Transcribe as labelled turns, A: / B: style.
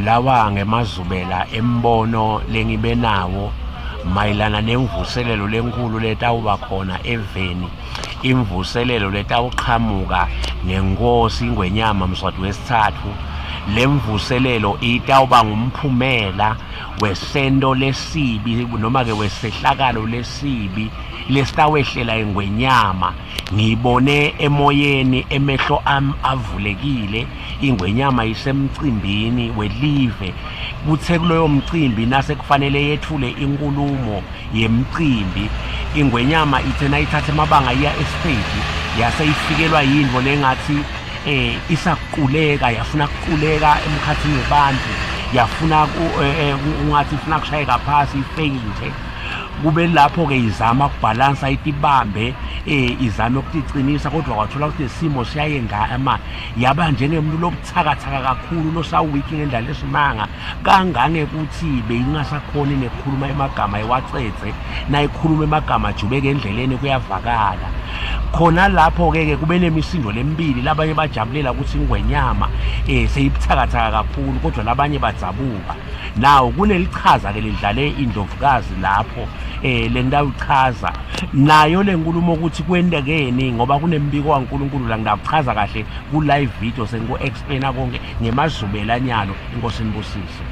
A: Lawa ngemazubela embono lengibe nawo mayelana nemvuselelo lenkulu letawuba khona eveni, imvuselelo letawuqhamuka nenkosi ingwenyama Mswati wesithathu. Lemvuselelo itawuba ngumphumela wesento lesibi noma ke wesehlakalo lesibi lesitawehlela ingwenyama. Ngiyibone emoyeni, emehlo ami avulekile, ingwenyama isemcimbini welive. Kuthe kuloyo mcimbi nase kufanele yethule inkulumo yemcimbi, ingwenyama ithe nayithatha emabanga iya esiteji, yase ifikelwa yintfo lengathi isaquleka, yafuna kuquleka emkhathini webantu, yafuna ungathi ifuna kushayeka phasi, ifeyinte. Kube lapho-ke izama ukubhalansa, itibambe, izame ukuticinisa, kodwa kwathola ukuthi lesimo siyayengama, yaba njengemuntu lobuthakathaka kakhulu, losawiki ngendlela lesimanga kangangekuthi beyingasakhoni nekukhuluma emagama ewacedze. Nayikhuluma emagama ajubeke endleleni, kuyavakala. Khona lapho-ke ke kube nemisindo lemibili, labanye bajabulela ukuthi ingwenyama seyibuthakathaka kakhulu, kodwa labanye badzabuka. Nawo kunelichaza-ke lidlale indlovukazi lapho, lengitawuchaza nayo le nkulumo ukuthi kwentekeni, ngoba kunembiko waNkulunkulu la. Ngitawuchaza kahle ku-live video, sengiku-explaina konke ngemazubela nyalo. Inkosi nibusise.